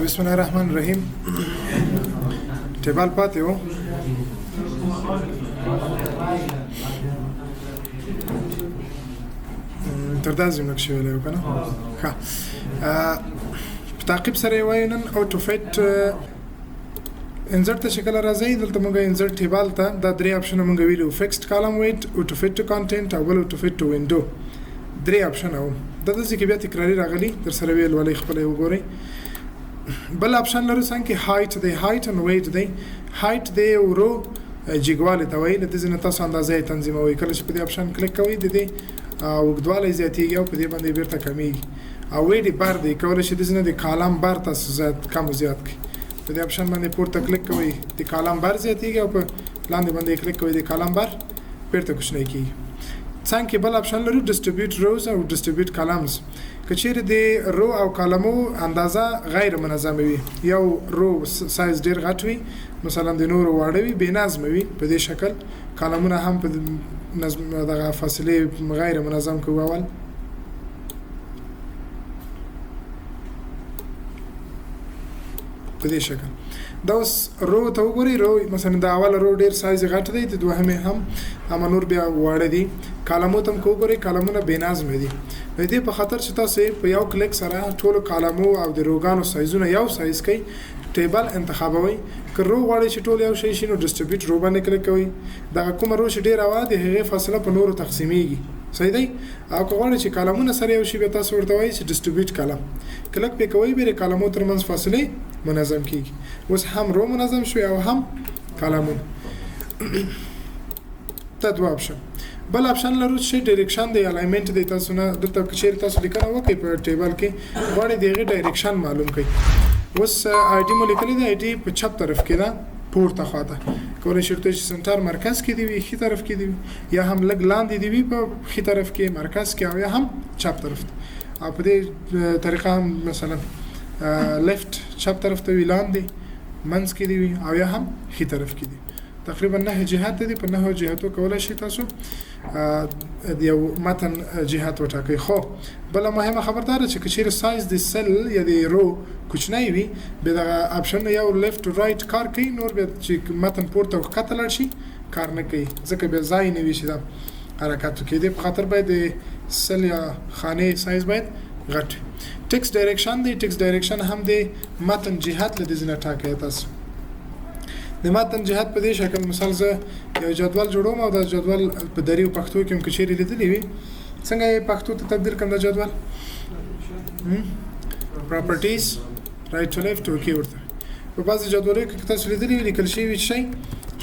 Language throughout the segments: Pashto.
بسم الله الرحمن الرحیم. ټیبل پاتې وو. تر دا زموږ شوی دی کنه. ښه، په تعقیب سره وایو نن اوټو فټ انزرټ ته شکل راځي. دلته موږ انزرټ ټیبل ته دا درې آپشن موږ ویلو: فکسډ کالم ویټ، اوټو فټ ټو کانټینټ او بل اوټو فټ ټو وینډو. درې آپشن وو. د دې کې بیا تکراری راغلي، در سره ویل ولې خپل وګورئ. بل آپشن لرو څنګه کې هایټ دی، هایټ ان ویټ دی. هایټ دی ورو جګوالی ته وایي، له دې نه تاسو اندازه تنظیموئ. کله چې په دې آپشن کلیک کوئ، د دې اوږدوالی زیاتیږي او په دې باندې بیرته کمیږي. او ویډ بر دی، کولی شئ د دې نه د کالم بر تاسو زیات کم زیات کړئ. په دې آپشن باندې پورته کلیک کوئ، د کالم بر زیاتیږي، او په لاندې باندې کلیک کوئ، د کالم بر بیرته کوچنی کیږي. څنګه کې بل آپشن لرو، ډیسټریبیوټ روز او ډیسټریبیوټ کالمز. که چیرې د رو او کالمو اندازه غیر منظمه وي، یو رو سایز ډیر غټ وي مثلا، د نورو واړه وي، بې نظمه وي، په دې شکل کالمونه هم په نظم دغه فاصلې غیر منظم کوو. اول په دې شکل دا اوس رو ته وګورئ. رو مثلا د اول رو ډیر سایز غټ دی، د دوهمې هم، اما نور بیا واړه دي. کالمو ته هم که وګورئ، کالمونه بې نظمه دي. د دې په خاطر چې تاسو په یو کلیک سره ټولو کالمو او د روګانو سایزونه یو سایز کړئ، ټیبل انتخابوئ. که رو غواړئ چې ټول یو شی شي، نو ډیسټریبیوټ رو باندې کلیک کوئ. دغه کومه رو چې ډیره وه، د هغې فاصله په نورو تقسیمیږي، صحیح دی. او که غواړئ چې کالمونه سره یو شي، بیا تاسو ورته وایئ چې ډیسټریبیوټ کالم، کلیک پې کوئ، بیا د کالمو ترمنځ فاصلې منظم کیږي. اوس هم رو منظم شوې او هم کالمونه. دا دوه آپشن. بل آپشن لرو چې ډایریکشن دی، الاینمنت دی. تاسو نه دلته که چیرې تاسو لیکنه وکړئ په ټیبل کې، غواړئ د هغې ډایریکشن معلوم کړئ. اوس آی ډي مو لیکلې ده، آی ډي په چپ طرف کې ده، پورته خواته. کولی شئ ورته چې سنټر مرکز کې دی وي، ښي طرف کې دی وي، یا هم لږ لاندې دی وي، په ښي طرف کې، مرکز کې او یا هم چپ طرف ته. او په دې طریقه هم مثلا لیفت چپ طرف ته وي، لاندې، منځ کې دی وي او یا هم ښي طرف کې دی. تقریبا 9 جهات دي. په 9 جهاتو کولی شئ تاسو د یو متن جهت وټاکئ. خو بله مهمه خبر دا ده چې که چیرې سایز د سل یا د رو کوچنی وي، بیا دغه آپشن یو لیفت ټو رایټ کار کوي، نور بیا چې متن پورته او ښکته لاړ شي کار نه کوي، ځکه بیا ځای نه وي چې دا حرکت وکړي. دې په خاطر باید د سل یا خانې سایز باید غټ وي. ټیکس ډایریکشن دی. ټیکس ډایریکشن هم د متن جهت له دې ځینه ټاکي. تاسو د متن جهت په دې شکل، مثال زه یو جدول جوړوم او دا جدول په دری او پښتو کې هم که چیرې لیدلی وي، څنګه یې پښتو ته تبدیل کړم دا جدول؟ پراپرټیز، رایټ ټو لیفټ، اوکی ورته. په بعضې جدولو کې که تاسو لیدلی وي، لیکل شوي وي چې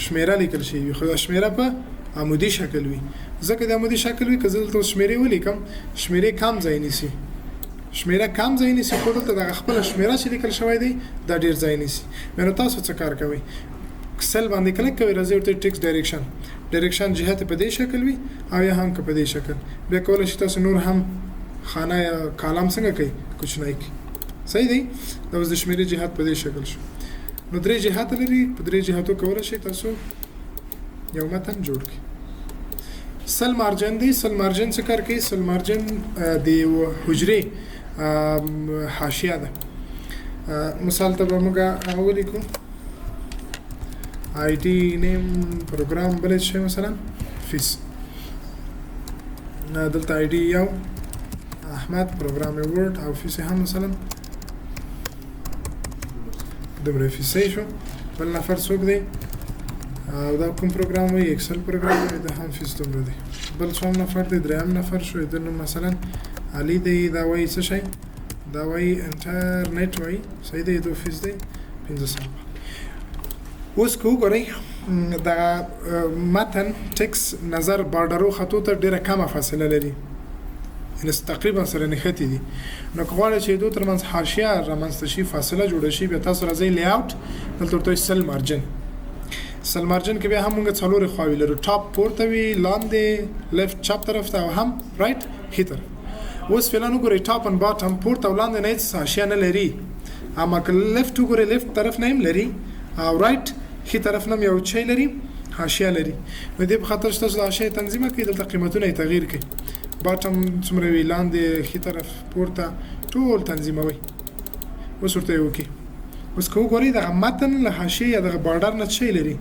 شمیره لیکل شوي وي، خو دا شمیره په عمودي شکل وي. ځکه د عمودي شکل وي، که زه دلته اوس شمیرې ولیکم، شمیرې کم ځای نیسي، شمیره کم ځای نیسي، خو دلته دغه خپله شمیره چې لیکل شوی دی، دا ډیر ځای نیسي. نو تاسو څه کار کوئ؟ سل باندې کلیک کوئ، راځئ ورته ټیکس ډایریکشن. ډایریکشن جهت په دې شکل وي او یا هم که په دې شکل. بیا کولی شئ تاسو نور هم خانه یا کالم څنګه کوي؟ کوچنی کوي، صحیح دی. دا اوس د شمیرې جهت په دې شکل شو. نو درې جهت لري، په درې جهتو کولی شئ تاسو یو متن جوړ کړئ. سل مارجن دی. سل مارجن څه کار کوي؟ سل مارجن د یو حجرې حاشیه ده. مثال ته به موږ هغه ولیکو، آی ډي، نیم، پروګرام، بل شی، مثلا فیس. دلته آی ډي یو احمد، پروګرام ورډ او فیس هم مثلا دومره فیس. صحیح شو. بل نفر څوک دی او دا کوم پروګرام وي؟ اکسل پروګرام وي، دا هم فیس دومره دی. بل څوم نفر دی؟ دریم نفر شو. د نوم مثلا علي دی. دا وایي څه شی؟ دا وایي انټرنیټ وایي، صحیح دی. دو فیس دی 500. اوس که وګورئ، دغه متن ټیکس نظر بارډرو خطو ته ډیره کمه فاصله لري، یعنی تقریبا سره نښتي دي. نو که غواړئ چې دوی ترمنځ حاشیه رامنځته شي، فاصله جوړه شي، بیا تاسو راځئ لیاوټ، دلته ورته سل مارجن. سل مارجن کې بیا هم موږ څلورې خواوې لرو: ټاپ پورته وي، لاندې، لیفت چپ طرف ته او هم رایټ ښي طرف. اوس فعلا وګورئ، ټاپ ان باټم، پورته او لاندې نه هېڅ حاشیه نه لري، اما که لیفت وګورئ، لیفت طرف نه هم لري او رایټ ښي طرف نه هم یو چی لري، حاشیه لري. نو دې په خاطر چې تاسو د حاشیې تنظیمه کړئ، دلته قیمتونه یې تغییر کړئ، باټم څومره وي، لاندې، ښي طرف، پورته، ټول تنظیموئ. اوس ورته یې وکړئ. اوس که وګورئ دغه متن له حاشیې یا دغه بارډر نه څه لري؟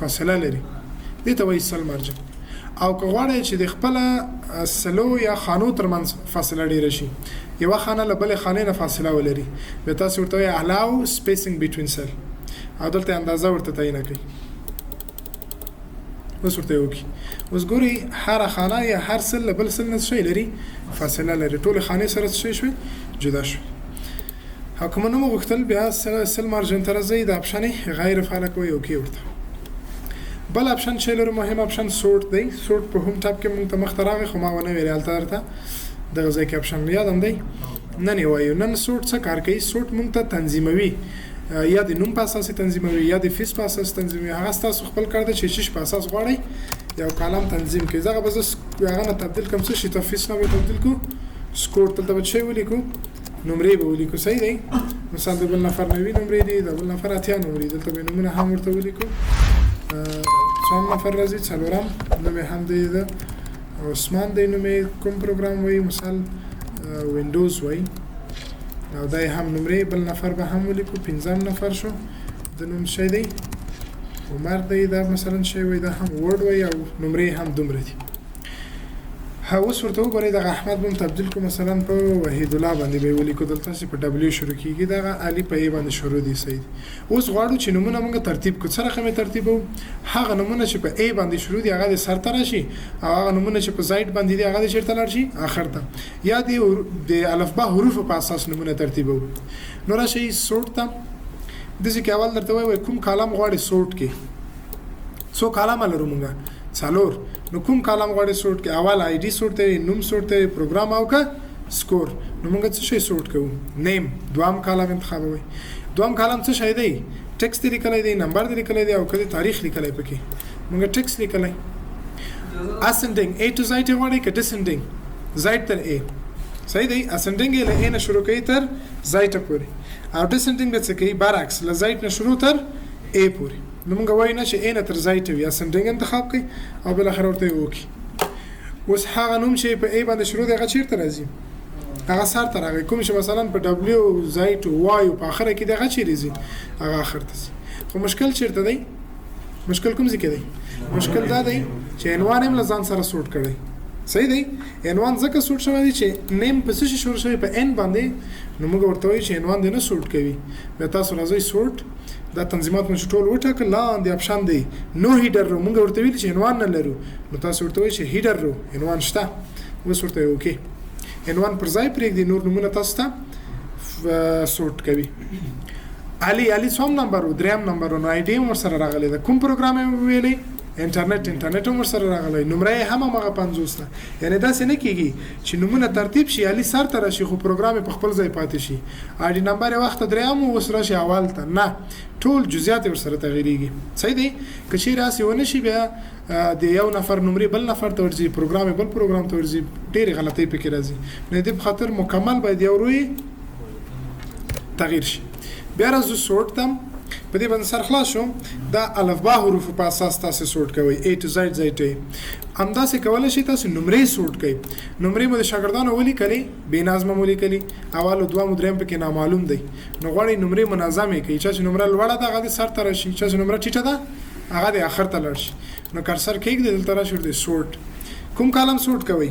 فاصله لري. دې ته وایي سل مارجن. او که غواړئ چې د خپل سلو یا خانو ترمنځ فاصله ډیره شي، یوه خانه له بلې خانې نه فاصله ولري، بیا تاسو ورته وایي الاو سپیسینګ بیټوین سل، او دلته اندازه ورته تعینه کړئ. اوس ورته وکړي. اوس ګورئ هره خانه یا هر سل له بل سل نه څه شی لري؟ فاصله لري. ټولې خانې سره څه شی شوې؟ جدا شوې. او که مو نه مو غوښتل بیا سل مارجن ته راځئ، د اپشن غیر فعاله کوئ، اوکی ورته. بل اپشن چې لرو مهم اپشن سورټ دی. سورټ په هوم ټاب کې مونږ ته مخته راغی، خو ما ونه ویلې هلته درته دغه ځای کې اپشن یادم دی، نن یې وایو. نن سورټ څه کار کوي؟ سورټ مونږ ته تنظیموي، یا د نوم په اساس تنظیموي یا د فیس په اساس تنظیموي. هغه ستاسو خپل کار دی چې چیش په اساس غواړئ یو کالم تنظیم کړئ. دغه به زه هغه نه تبدیل کړم، څه شي ته فیس نه به تبدیل کړو سکور. دلته به څه ولیکو؟ نمرې به ولیکو، صحیح دی. مثلا د بل نفر 90 نمرې دي، د بل نفر 80 نمرې، دلته به نومونه هم ورته ولیکو. څوم نفر راځي؟ څلورم نوم یې هم دی د عثمان دی، نوم یې کوم پروګرام وایي؟ مثال وینډوز وایي، او دا یې هم نمرې. بل نفر به هم ولیکو، پنځم نفر شو، د نوم شی دی عمر دی، دا مثلا شی وایي، دا هم ورډ وایي، او نمرې هم دومره دي. ها اوس ورته وګورئ، دغه احمد به هم تبدیل کړو مثلا په وحید الله باندې به یې ولیکو. دلته چې په ډبلیو شروع کېږي، دغه علي په ای باندې شروع دی، صحیح دی. اوس غواړو چې نومونه موږ ترتیب کړو. څه رقم یې ترتیبوو؟ هغه نومونه چې په ای باندې شروع دي هغه دې سر ته راشي، او هغه نومونه چې په زایډ باندې دي هغه دې چېرته لاړ شي؟ آخر ته. یا دې د الفبا حروفو په اساس نومونه ترتیبوو. نو راشئ سورټ ته، داسې کې اول درته وایي کوم کالم غواړې سورټ کې. څو کالمه لرو موږ؟ څلور. نو کوم کالم غواړې سورټ کې؟ اول آی ډي سورټ دی، نوم سورټ دی، پروګرام او که سکور. نو موږ څه شی سورټ کوو؟ نیم. دوام کالم انتخابوي. دوام کالم څه شی دی؟ ټیکسټ دی لیکلی دی، نمبر دی لیکلی دی، او که تاریخ لیکلی پکې. موږ ټیکسټ لیکلی. اسنډینګ ای ټو زایډ غواړئ که ډیسنډینګ؟ زایډ تر ای، صحیح دی. اسنډینګ یې له ای نه شروع کوي تر زایډ پورې، او ډیسنډینګ به څه کوي؟ برعکس، له زایډ نه شروع تر ای پورې. نو موږ وایو نه چې ای نه تر زایډ وي، اسنډینګ انتخاب کوي او بالاخره ورته یې وکړي. اوس هغه نوم چې په ای باندې شروع دی هغه چېرته راځي؟ هغه سر ته راغی. کوم چې مثلا په ډبلیو زایډ وای په اخره کې دی هغه چېرې ځي؟ هغه اخر ته ځي. خو مشکل چېرته دی؟ مشکل کوم ځای کې دی؟ مشکل دا دی چې عنوان هم له ځان سره سورټ کړی، صحیح دی. عنوان ځکه سورټ شوی دی چې نیم په څه شي شروع شوی؟ په ان باندې. نو موږ ورته وایو چې عنوان دې نه سورټ کوي. بیا تاسو راځئ سورټ، دا تنظیمات مو چې ټول وټاکل، لاندې اپشن دی نو هیډر رو. موږ ورته ویل چې عنوان نه لرو، نو تاسو ورته وایئ چې هیډر رو عنوان شته. اوس ورته اوکې عنوان پر ځای پرېږدي، نور نومونه تاسو ته سورټ کوي. علي، علي څوم نمبر و؟ دریم نمبر و. نو آی ډي هم ورسره راغلی ده. کوم پروګرام یې ویلی؟ انټرنیټ، انټرنیټ هم ورسره راغلی. نمره یې هم هماغه 50 ده. یعنې داسې نه کېږي چې نومونه ترتیب شي، علي سر ته راشي خو پروګرام یې په خپل ځای پاتې شي. آی ډي نمبر یې وخته دریم و، اوس راشي اول ته. نه، ټول جزئیات یې ورسره تغیرېږي، صحیح دی. که چېرې هسې ونه شي بیا د یو نفر نمرې بل نفر ته ورځي، پروګرام یې بل پروګرام ته ورځي، ډېرې غلطۍ پکې راځي. نو د دې په خاطر مکمل باید یو روی تغییر شي. بیا راځو سورټ ته. په دې باندې سر خلاص شو. دا الفبا حروفو په اساس تاسو سورټ کوئ، ای ټو زایډ، زایډ ټو ای. همداسې کولی شئ تاسو نمرې سورټ کړئ. نمرې مو د شاګردانو ولیکلې، بې نظمه مو لیکلي، اول او دوهم او دریم پکې نامعلوم دی. نو غواړئ نمرې منظمې کړئ. چا چې نمره لوړه ده هغه دې سر ته راشي، چا چې نمره ټیټه ده هغه دې اخر ته لاړ شي. نو کرسر کېږدئ، دلته راشي ورته سورټ. کوم کالم سورټ کوئ؟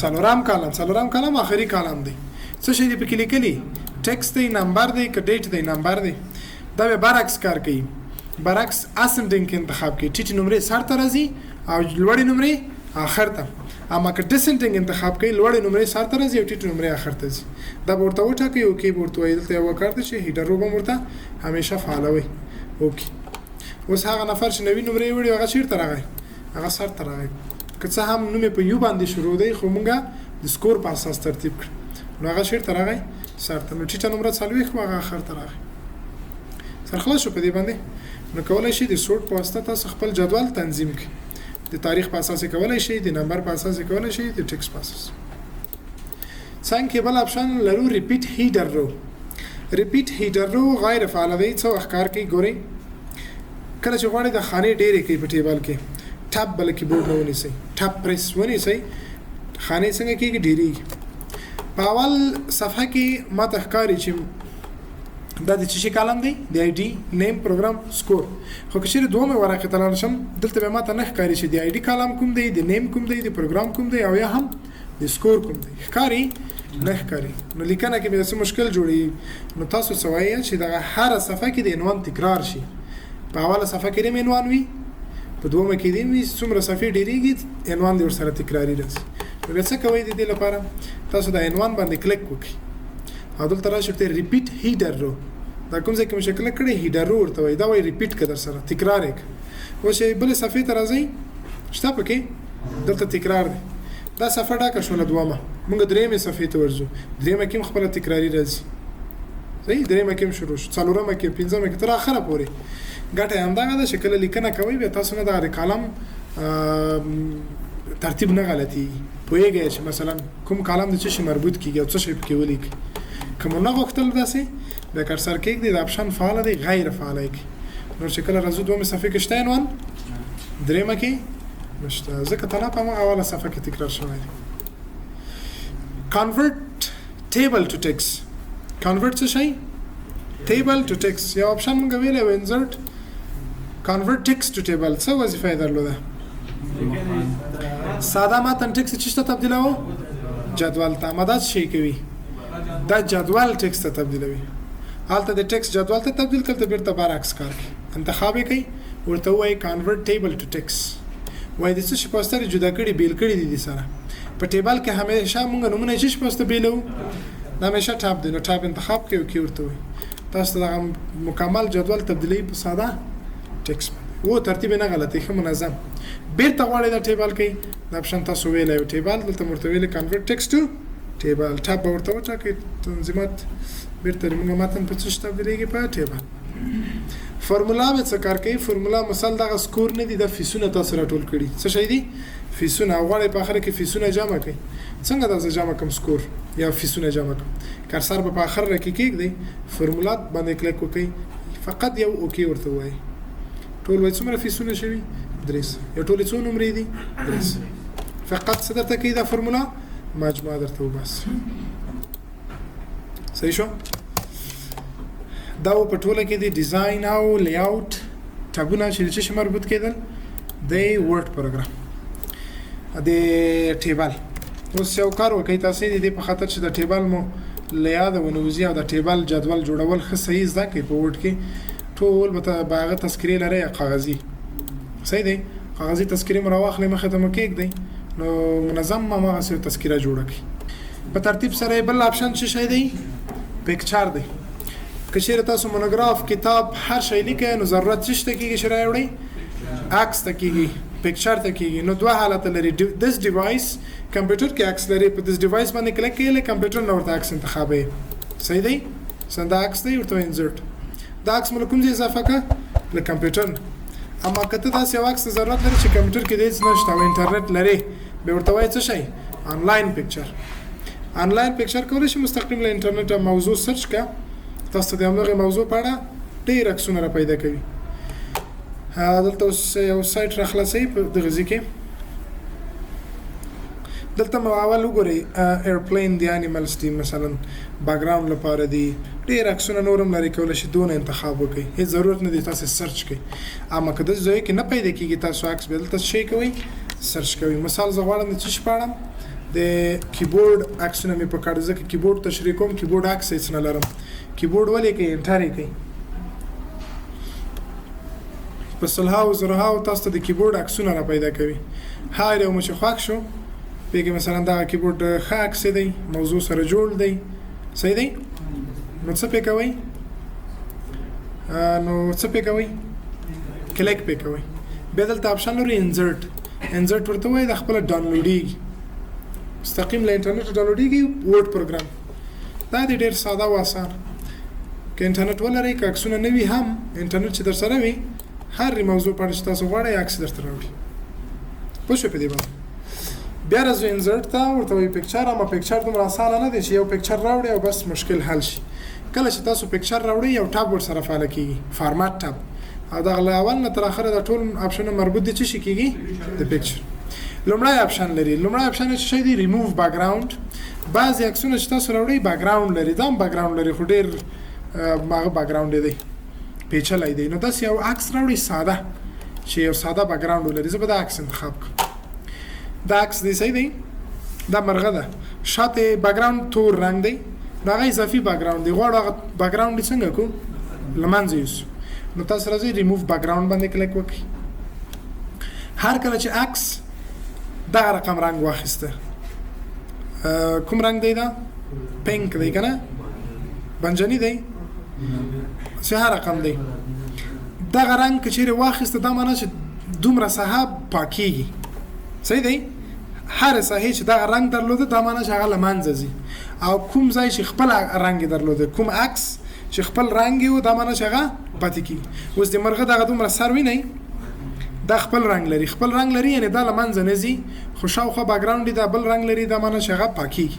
څلورم کالم. څلورم کالم آخري کالم دی. څه شی دی پکې لیکلي؟ ټیکسټ دی، نمبر دی، که ډیټ دی؟ نمبر دی. دا بیا برعکس کار کوي، برعکس اسنډینګ کې انتخاب کوي، ټیټې نمرې سر ته راځي او لوړې نمرې آخر ته. اما که ډیسنډینګ انتخاب کوي، لوړې نمرې سر ته راځي او ټیټې نمرې آخر ته ځي. دا به ورته وټاکئ، اوکې به ورته وایي. دلته یو کار دی چې هیډر رو به ورته همیشه فعالوئ. اوکې اوس هغه نفر چې 90 نمرې وړي هغه چېرته راغی؟ هغه سر ته راغی. که څه هم نوم یې په یو باندې شروع دی، خو موږ د سکور په اساس ترتیب کړ، نو هغه چېرته راغی؟ سر ته. نو ټیټه نمره 40 وه، هغه آخر ته راغی. سر خلاص شو په دې باندې. نو کولی شئ د سورټ په واسطه تاسو خپل جدول تنظیم کړئ. د تاریخ په اساس یې کولی شئ، د نمبر په اساس یې کولی شئ، د ټیکسټ په اساس. څنګه کې بل اپشن لرو، ریپیټ هیډر رو. ریپیټ هیډر رو غیر فعال دی. څه وخت کار کوي؟ ګورئ کله چې غواړئ د خانې ډېرې کړئ په ټیبل کې، ټپ بل کیبورډ نه ونیسئ، ټپ پریس ونیسئ، خانې څنګه کېږي؟ ډېرېږي. په اول صفحه کې ماته ښکاري چې دا د څه شي کالم دی؟ د آی ډي، نیم، پروګرام، سکور. خو که چیرې دومه ورقې ته لاړ شم، دلته به ماته نه ښکاري چې د آی ډي کالم کوم دی، د نیم کوم دی، د پروګرام کوم دی او یا هم د سکور کوم دی. ښکاري؟ نه ښکاري. نو لیکنه کې به څه مشکل جوړي. نو تاسو څه وایئ چې دغه هره صفحه کې د عنوان تکرار شي. په اوله صفحه کې دې عنوان وي، په دومه کې دې وي، څومره صفحې ډېرېږي عنوان دې ورسره تکراري راځي. نو بیا څه کوئ؟ د دې لپاره تاسو د عنوان باندې کلیک وکړئ او دلته راشئ ورته repeat header row. دا کوم ځای کې مو چې کلیک کړی header row ورته وایي، دا وایي repeat که در سره تکرار یې که. اوس چې بلې صفحې ته راځئ، شته پکې دلته تکرار دی. دا صفحه ډکه شوله دومه، موږ درېیمې صفحې ته ورځو، درېیمه کې هم خپله تکراري راځي. صحیح، درېیمه کې هم شروع شو، څلورمه کې، پنځمه کې، تر اخره پورې. ګټه یې همدغه ده چې کله لیکنه کوئ بیا تاسو نه دغه د کالم ترتیب نه غلطیږي، پوهېږئ چې مثلا کوم کالم د څه شي مربوط کېږي او څه شی پکې ولیکئ. که مو نه غوښتل داسې بیا cursor کېږدئ، د option فعاله دی، غیر فعاله یې کړئ. نور چې کله راځو دومې صفحې کې شته عنوان، درېیمه کې نشته، ځکه تنها په هماغه اوله صفحه کې تکرار شوی دی. convert table to text. convert څه شی؟ table to text. یو option مونږ ویلی و insert convert text to table. څه وظیفه یې درلوده؟ ساده متن text چې ته تبدیلوه جدول ته. اما دا څه شی کوي؟ دا جدول text ته تبدیلوي. هلته د text جدول ته تبدیل کړ، ته بیرته برعکس کار کوي. انتخاب یې کوي، ورته ووایي convert table to text. وایي د څه شي په واسطه جدا کړي، بیل کړي دي دي سره. په table کې همیشه مونږ نومونه چې شي په واسطه بیلو، دا همیشه tab دی، نو tab انتخاب کوي او کې ورته وایي تاسو ته دغه مکمل جدول تبدیلوي په ساده text باندې. و ترتیب یې نه غلطي، ښه منظم. بیرته غواړئ دا table کوي، دا option تاسو ویلی و table، دلته مو ورته ویلی convert text to table. tab به ورته وټاکئ، تنظیمات بیرته موږ متن په څه شي تبدیلېږي؟ په table. formula به څه کار کوي؟ formula مثال دغه score نه دي، دا فیسونه تاسو راټول کړي. څه شی دي؟ فیسونه. او غواړئ په اخر کې فیسونه جمع کړئ. څنګه دا زه جمع کوم score یا فیسونه جمع کوم؟ cursor به په اخر کې کېږدئ، formula باندې کلیک وکړئ، فقط یو okay ورته ووایئ. ټول وایي څومره فیسونه شوي؟ 300. یا ټولې څو نمرې دي؟ 300. فقط څه درته کوي دا formula؟ مجموعه درته وباسي. صحیح شو؟ دا و په ټوله کې د design او layout tab ونه چې د څه شي مربوط کېدل؟ د Word پروګرام د table. اوس یو کار وکړئ تاسو د دې په خاطر چې د table مو له یاده ونه وځي او د table جدول جوړول ښه صحیح زده کړئ. په Word کې ټول به هغه تذکرې لرئ یا کاغذي، صحیح دی؟ کاغذي تذکرې مو راواخلئ، مخې ته مو کېږدئ، نو منظم هماغسې یو تذکره جوړه کړئ په ترتیب سره. بل option څه شی دی؟ picture دی. که چیرې تاسو monograph، کتاب، هر شی لیکئ، نو ضرورت څه ته کېږي چې راوړئ؟ عکس ته کېږي، picture ته کېږي. نو دوه حالت لري. this device، کمپیوټر کې عکس لري، په this device باندې کلیک کوي، له کمپیوټر نه ورته عکس انتخابوي. صحیح دی؟ څنګه عکس دی ورته insert. دا عکس مو له کوم ځای اضافه کړه؟ له کمپیوټر نه. اما که ته داسې یو عکس ته ضرورت لرې چې کمپیوټر کې د هېڅ نشته او انټرنیټ لرې، بیا ورته وایي څه شی؟ online picture. online picture کولی شي مستقیم له انټرنیټه موضوع search کړه، تاسو ته د همدغې موضوع په اړه ډېر عکسونه را پیدا کوي. دلته اوس یو سایټ را خلاصوي په دغه ځای کې. دلته مو اول وګورئ airplane دی، animals دي، مثلا background لپاره دي، ډېر عکسونه نور هم لري. کولی شي دونه انتخاب وکړئ، هیڅ ضرورت نه دی تاسو search کړئ. اما که داسې ځای کې نه پیدا کېږي تاسو عکس، بیا دلته څه شی کوئ؟ search کوئ. مثال زه غواړم د څه شي په اړه، د کیبورډ عکسونه مې پکار دي، ځکه کیبورډ تشریح کوم، کیبورډ عکس هېڅ نه لرم. کیبورډ ولیکئ، enter یې کړئ، په سلهاو زرهاو تاسو ته د کیبورډ عکسونه را پیدا کوي. هر یو مو چې خوښ شو پېږي، مثلا دغه کیبورډ ښه عکس دی، موضوع سره جوړ دی، صحیح دی، نو څه پې کوئ؟ نو څه پې کوئ؟ کلیک پې کوئ. بیا دلته option لري insert. insert ورته وایي، دا خپله download ېږي، مستقیم له انټرنیټ download ېږي Word پروګرام. دا دی ډېر ساده او اسان. که انټرنیټ ولرئ، که عکسونه نه وي هم، انټرنیټ چې در سره وي، هر موضوع په اړه چې تاسو غواړئ عکس درته راوړي. پوه شوئ په دې باندې؟ بیا راځو insert ته، ورته وایي picture. اما picture دومره اسانه نه دی چې یو picture راوړي او بس مشکل حل شي. کله چې تاسو picture راوړئ، یو tab ورسره فعاله کېږي، format tab، او دغه له اول نه تر اخره دا ټول option ونه مربوط دي چې شي کېږي د picture. لومړی option لري، لومړی option چې شی دی؟ ریموو بکګراوند. بعضې عکسونه چې تاسو راوړئ background لري، دا هم background لري، خو ډېر هغه بکګراوند دی پیچلی دی. نو داسې یو عکس راوړئ ساده، چې یو ساده بکګراوند ولري. زه به دا عکس انتخاب کړم. دا عکس دی، صحیح دی، دا مرغه ده، شاته بکګراوند تور رنګ دی، نو هغه اضافي بکګراوند دی. غواړو هغه بکګراوند څنګه کو لمنځه یوسو. نو تاسو راځئ ریموو بکګراوند باندې کلیک وکړئ. هر کله چې عکس دغه رقم رنګ واخیسته، کوم رنګ دی؟ دا پینک دی کنه، بنجنی دی، څه هر رقم دی، دغه رنګ که چیرې واخیسته، دا معنی چې دومره ساحه پاکیږي. صحیح دی. هر ساحې چې دغه رنګ درلوده، دا معنی چې هغه له منځه ځي، او کوم ځای چې خپل رنګ درلوده، کوم عکس چې خپل رنګ و، دا معنی چې هغه پاتې کیږي. اوس د مرغه دغه دومره سر وینئ، دا خپل رنګ لري، خپل رنګ لري، یعنی دا له منځه نه ځي، خو شاوخوا بکګراوند دا بل رنګ لري، دا معنی چې هغه پاکیږي.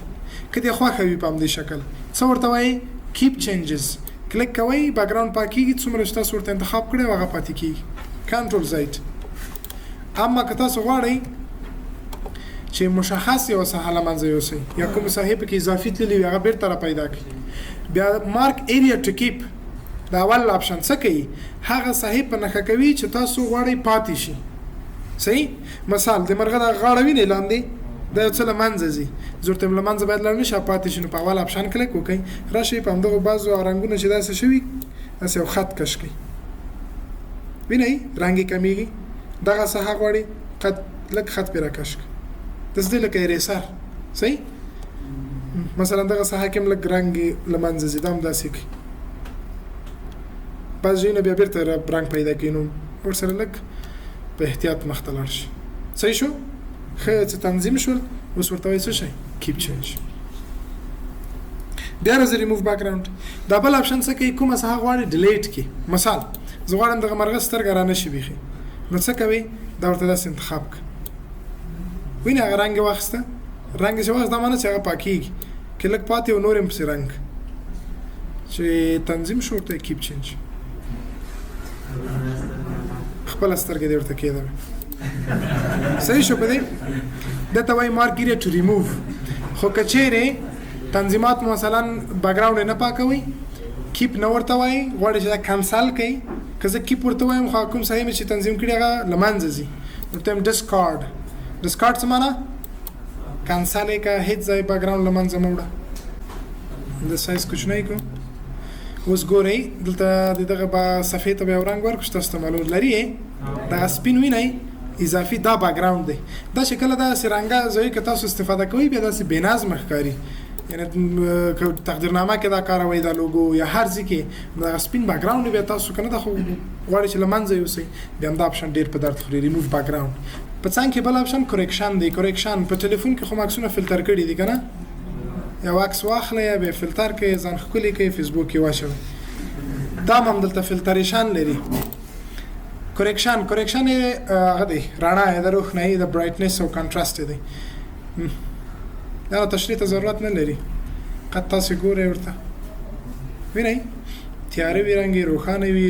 که دې خوښه وي په همدې شکل، څه ورته وایي؟ کیپ چینجز کلیک کوئ، بکګراوند پاکیږي. څومره چې تاسو ورته انتخاب کړی هغه پاتې کیږي. کنټرول زایډ. اما که تاسو غواړئ چې مشخص یو ساحه له منځه یوسئ یا کوم ساحې پکې اضافي تللي وي، هغه بیرته را پیدا کړئ، بیا مارک ایریا ټو کیپ، دا اول آپشن څه کوي؟ هغه ساحې په نښه کوي چې تاسو غواړئ پاتې شي. صحیح. مثال د مرغه د غاړه وینئ لاندې، دا یو څه له منځه ځي، زه ورته له منځه باید لاړ نه شي، پاتې شي. نو په اول آپشن کلیک وکړئ، راشئ په همدغو بعضو رنګونه چې داسې شوي، داسې یو خط کش کړئ، وینئ رنګ یې کمیږي. دغه ساحه غواړي، قد لږ خط پرې راکش کړئ، داسې دی لکه اریسر. صحیح. مثلا دغه ساحه کې هم لږ رنګ یې له منځه ځي، دا هم داسې کوي. بعض ځایونه بیا بیرته رنګ پیدا کوي، نو ورسره لږ په احتیاط مخته لاړ شي. صحیح شو، ښه څه تنظیم شول. اوس ورته وایي څه شی؟ کیپ چینج. بیا راځي ریموو بکګراوند. دا بل آپشن څه کوي؟ کومه ساحه غواړي ډیلیټ کړي. مثال زه غواړم دغه مرغه سترګه را نه شي بیخي، نو څه کوي؟ دا ورته داسې انتخاب کړه، وینې هغه رنګ یې واخیسته، رنګ یې چې واخیست دا معنی چې هغه پاکیږي، که لږ پاتې و نور یې هم پسې رنګ چې تنظیم شو، ورته کیپ چینج. خپله سترګه دې ورته کېده. صحیح شو. په دې ده ته وایي مارک ایریا ټو ریموو. خو که چیرې تنظیمات مثلا بکګراوند نه پاکوي، کیپ نه ورته وایي، غواړي چې دا کنسل کړئ، که زه کیپ ورته وایم خو کوم صحیح مې چې تنظیم کړي هغه له منځه ځي، ورته وایم ډسکارډ. ډسکارډ څه معنا؟ کنسل یې که، هېڅ ځای بکګراوند له منځه مه وړه. د سایز کوچنی کو. اوس ګورئ دلته د دغه به صفحې ته به یو رنګ ورکړو چې تاسو ته معلوم لري. دغه سپین وینئ اضافي، دا بکګراوند دی. دا چې کله داسې رنګه ځای که تاسو استفاده کوئ، بیا داسې بې نظمه ښکاري. یعنی که تقدیرنامه کې دا کاروئ، دا لوګو یا هر ځای کې دغه سپین بکګراوند بیا تاسو که نه، دا خو غواړئ چې له منځه یوسئ، بیا همدا آپشن ډېر په درد خوري، ریموو بکګراوند. په څنګ کې بل آپشن کوریکشن دی. کوریکشن په ټلیفون کې خو عکسونه فلتر کړي دي که نه؟ یو عکس واخلئ، بیا فلتر کړئ، ځان ښکلی کړئ، فیسبوک کې واچوئ. دا هم دلته فلتریشن لري. کوریکشن، کوریکشن یې هغه دی، رڼا یې د روښنایي د برایټنس او کنټراست یې دی. دا تشریح ته ضرورت نه لري، قد تاسو ګورئ ورته، وینئ تیاره وي، رنګ یې روښانه وي،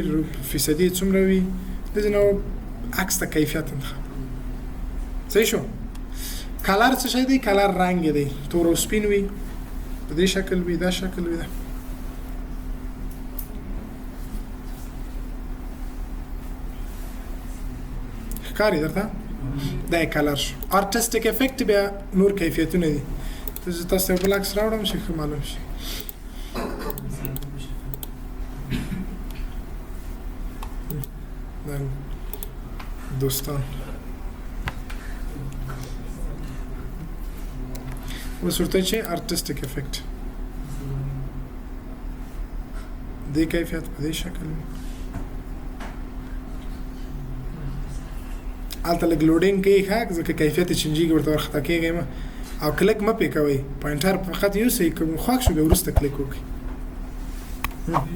فیصدي څومره وي، داسې. نو عکس ته کیفیت انتخاب. صحیح شو. کلر څه شی دی؟ کلر رنګ دی، تور او سپین وي، په دې شکل وي، دا شکل وي. دا ښکاري درته، دا یې کلر شو. آرټسټیک افیکټ بیا نور کیفیتونه دي. زه تاسو ته یو بل عکس راوړم چې ښه معلوم شي. دوستان اوس ورته چې آرټسټیک افیکټ دې کیفیت په دې شکل وي. هلته لږ لوډینګ کوي، ښه، ځکه کیفیت یې چینجیږي، ورته ورخطا کېږئ مه او کلیک مه پرې کوئ، پوینټر فقط یوسئ، که مو خوښ شو بیا وروسته کلیک وکړئ.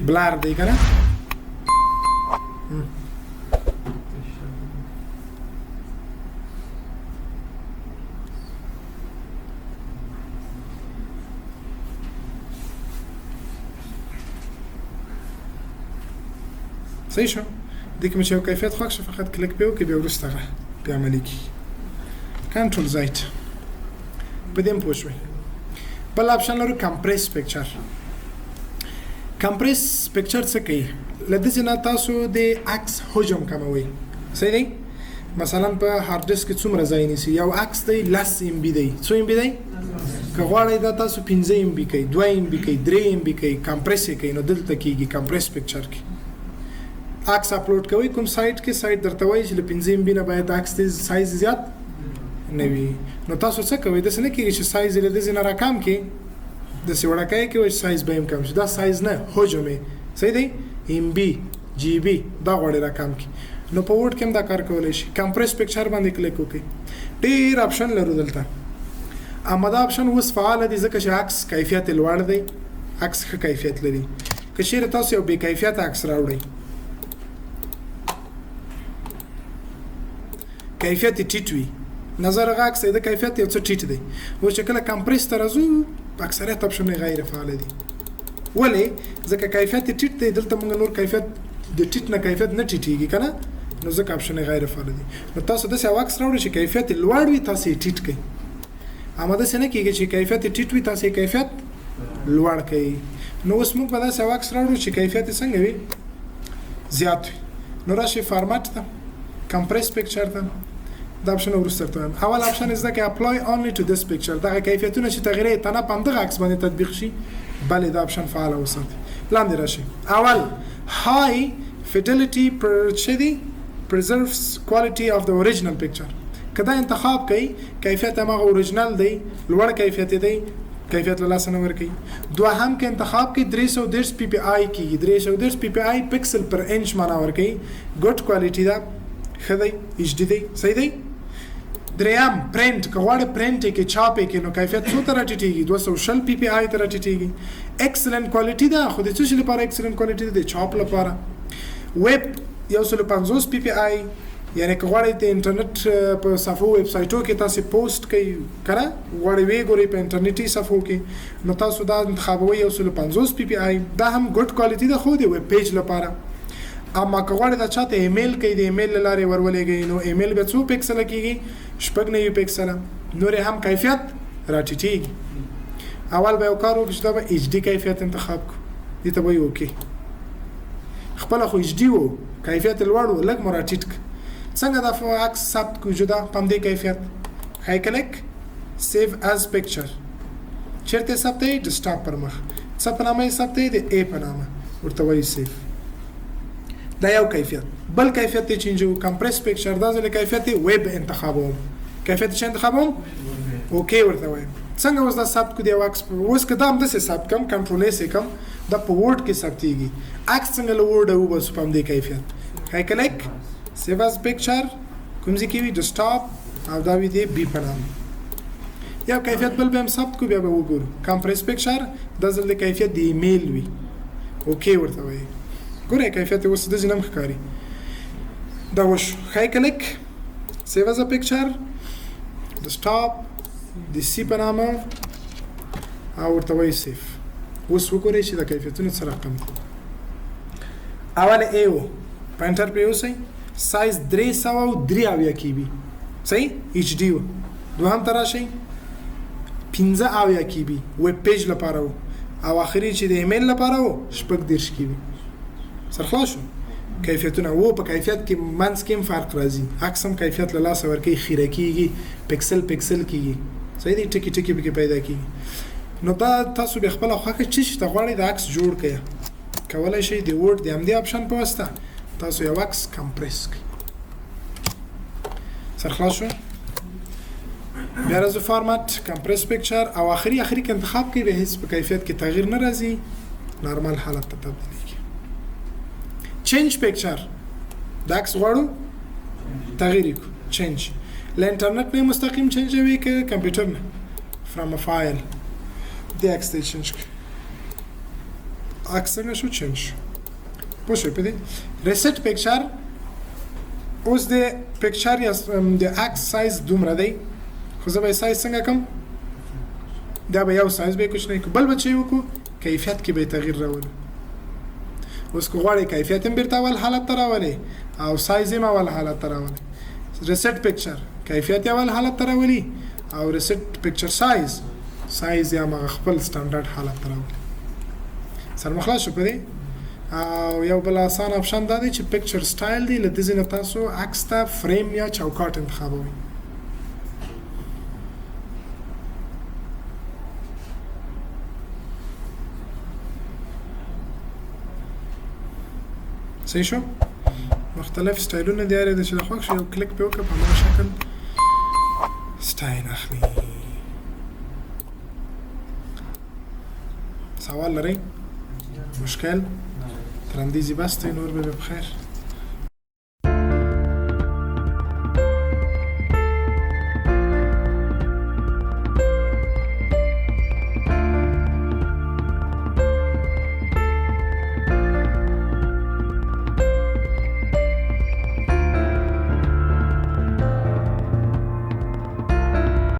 بلار دی که نه؟ صحیح شو. دې کې مې چې یو کیفیت خوښ شو، فقط کلیک پرې وکړئ، بیا وروسته هغه بیا عملي کېږي. کنټرول زایډ. په دې هم پوه شوئ. بل آپشن لرو کمپریس پکچر. کمپریس پکچر څه کوي؟ له دې نه تاسو د عکس حجم کموي، صحیح دی؟ مثلا په هارډ ډیسک کې څومره ځای نیسي؟ یو عکس دی لس ایم بي دی، څو ایم بي دی؟ که غواړئ دا تاسو 5 ایم بي کوي، 2 ایم بي کوي، 3 ایم بي کوي، کمپریس یې کوي، نو دلته کیږي کمپریس پکچر کې. عکس اپلوډ کوي کوم سایت کې، سایت درته وایي چې له 5 ایم بي نه باید عکس د سایز زیات نه وي. نو تاسو څه کوئ؟ داسې نه کېږي چې سایز یې له دې نه راکم کړي، داسې وړوکی کې وایي چې سایز به یې هم کم شي. دا سایز نه، حجم یې، صحیح دی؟ ایم بي، جی بي، دا غواړي راکم کړي. نو په ورډ کې هم دا کار کولی شي. کمپریس پکچر باندې کلیک وکړئ، ډېر اپشن لرو دلته. اما دا اپشن اوس فعال دی ځکه چې عکس کیفیت یې لوړ دی، عکس ښه کیفیت لري. که چیرې تاسو یو بې کیفیت عکس راوړئ، کیفیت یې ټیټ وي، نظر هغه عکس دی د کیفیت یو څه ټیټ دی. اوس چې کله کمپریس ته راځو، اکثریت اپشنونه غیر فعال دي. ولې؟ ځکه کیفیت یې ټیټ دی. دلته موږ نور کیفیت د ټیټ نه کیفیت نه ټیټیږي که نه، نو ځکه اپشن غیر فعال دي. نو تاسو داسې یو عکس راوړئ چې کیفیت یې لوړ وي، تاسو یې ټیټ کړئ. اما داسې نه کېږي چې کیفیت یې ټیټ وي، تاسو یې کیفیت لوړ کړئ. نو اوس موږ به داسې یو عکس راوړو چې کیفیت یې څنګه وي؟ زیات وي. نو راشئ فارمټ ته، کمپریس پکچر ته، دا اپشن وروسته درته وایم. اول اپشن یې زده کړئ، اپلای اونلی ټو دیس پکچر. دغه کیفیتونه چې تغییروي تنه په همدغه عکس باندې تطبیق شي. بلې دا اپشن فعال وساتئ. لاندې راشئ، اول های فیډیلیټي پر څه دی؟ preserves quality of the original picture. که دا انتخاب کړئ، کیفیت هماغه اوریجنل دی، لوړ کیفیت دی، کیفیت له لاسه نه ورکوي. دوهم که انتخاب کړئ، 330 پی پی آی کېږي. 330 پی پی آی پکسل پر انچ معنا ورکوي، ګډ کوالټي ده، ښه دی، ایچ ډي دی، صحیح دی. دریم پرنټ، که غواړې پرنټ یې کې، چاپ یې کې، نو کیفیت څو ته راټیټېږي؟ 220 پی پی آی ته راټیټېږي. اکسلنټ کوالټي ده، خو د څه شي لپاره اکسلنټ کوالټي ده؟ د چاپ لپاره. ویب 150 پی پی آی، یعنی که غواړئ د انټرنیټ په صفحو ویب سایټو کې تاسو پوسټ کوئ که نه غواړئ ویې ګورئ په انټرنیټي صفحو کې، نو تاسو دا انتخابوئ 150 پی پی آی. دا هم ګډ کوالټي ده خو د ویب پیج لپاره. اما که غواړئ دا چاته ایمیل کوي، د ایمیل له لارې ورولېږئ، نو ایمیل بیا څو پیکسله کېږي؟ 96 پیکسله، نور هم کیفیت راټیټېږي. اول به یو کار وکړو چې دا به ایچ ډي کیفیت انتخاب کړو، دې ته به یې اوکې. خپله خو ایچ ډي و، کیفیت یې لوړ و، لږ مو راټیټ کړ. څنګه دا عکس ثبت کړو جدا په همدې کیفیت؟ ښی کلیک، سیو از پکچر، چېرته یې ثبتوي؟ ډیسکټاپ پر مخ. څه په نامه یې ثبتوي؟ د ای په نامه. ورته وایي سیو. دا یو کیفیت. بل کیفیت یې چینجو، کمپریس پکچر، دا ځل کیفیت یې ویب انتخابوم. کیفیت یې انتخابوم، اوکی ورته وایم. څنګه اوس دا ثبت کړو د یو عکس؟ اوس که دا همداسې ثبت کړم، کنټرول ایس یې کړم، دا په ورډ کې ثبتېږي. عکس څنګه له ورډه وباسو په همدې کیفیت؟ ښی کلیک، سیو از پکچر، کوم ځای کې وي؟ ډیسکټاپ، او دا وي د بي په نامه. یو کیفیت بل به هم ثبت کړو، بیا به وګورو. کمپریس پکچر، دا ځل د کیفیت د ایمیل وي، اوکی ورته وایي. ګورئ کیفیت یې اوس داسې نه هم ښکاري. دا وشو، ښی کلیک، سیو از پکچر، ډیسکټاپ، د سی په نامه، او ورته وایي سیف. اوس وګورئ چې دا کیفیتونه څه رقم دي. اول ای و، په انټر پرې اوسئ، سایز 373 کی بي، صحیح ایچ ډي و. دوهم ته راشئ، 75 کی بي ویب پیج لپاره و، او آخري چې د ایمیل لپاره و 36 کی بي. سر خلاص شو. کیفیتونه وو، په کیفیت کې منځ کې هم فرق راځي. عکس هم کیفیت له لاسه ورکوي، خیره کېږي، پکسل پکسل کېږي، صحیح دی، ټکي ټکي پکې پیدا کېږي. نو دا تاسو بیا خپله خوښه چې شي ته غواړئ د عکس جوړ کړئ، کولی شئ د ورډ د همدې اپشن په واسطه تاسو یو عکس کمپریس کړئ. سر خلاص شو. بیا راځو فارمټ، کمپریس پکچر، او آخري آخري کې انتخاب کوي، بیا هیڅ په کیفیت کې تغییر نه راځي، نارمل حالت ته تبدیلیږي. چینج پکچر، د عکس غواړو تغییر یې کړو، چینج له انټرنیټ نه مستقیم چینجوي که کمپیوټر نه؟ فرام ا فایل دې عکس ته یې چینج کړي. عکس څنګه شو؟ چینج شو. پوه شوئ په دې؟ ریسټ پکچر، اوس د پکچر یا د عکس سایز دومره دی، خو زه به یې سایز څنګه کړم؟ دا به یو سایز به یې کوچنی کړو، بل به چې وکړو کیفیت کې به یې تغییر راولو. اوس که غواړئ کیفیت هم بیرته اول حالت ته راولئ او سایز هم اول حالت ته راولئ، ریسټ پکچر کیفیت اول حالت ته راولي او ریسټ پکچر سایز، سایز یې هماغه خپل سټنډرډ حالت ته راولي. سر مخلاص شو په دې. او یو بل آسان آپشن دا دی چې پکچر سټایل دی، له دې ځای نه تاسو عکس ته فریم یا چوکاټ انتخابوئ. صحیح شو؟ مختلف سټایلونه دی، هر چې خوښ شي یو کلیک پې وکړه، په هماغه شکل سټایل اخلي. سوال لرئ؟ مشکل؟ تر همدې ځي بس دی، نور به په خیر.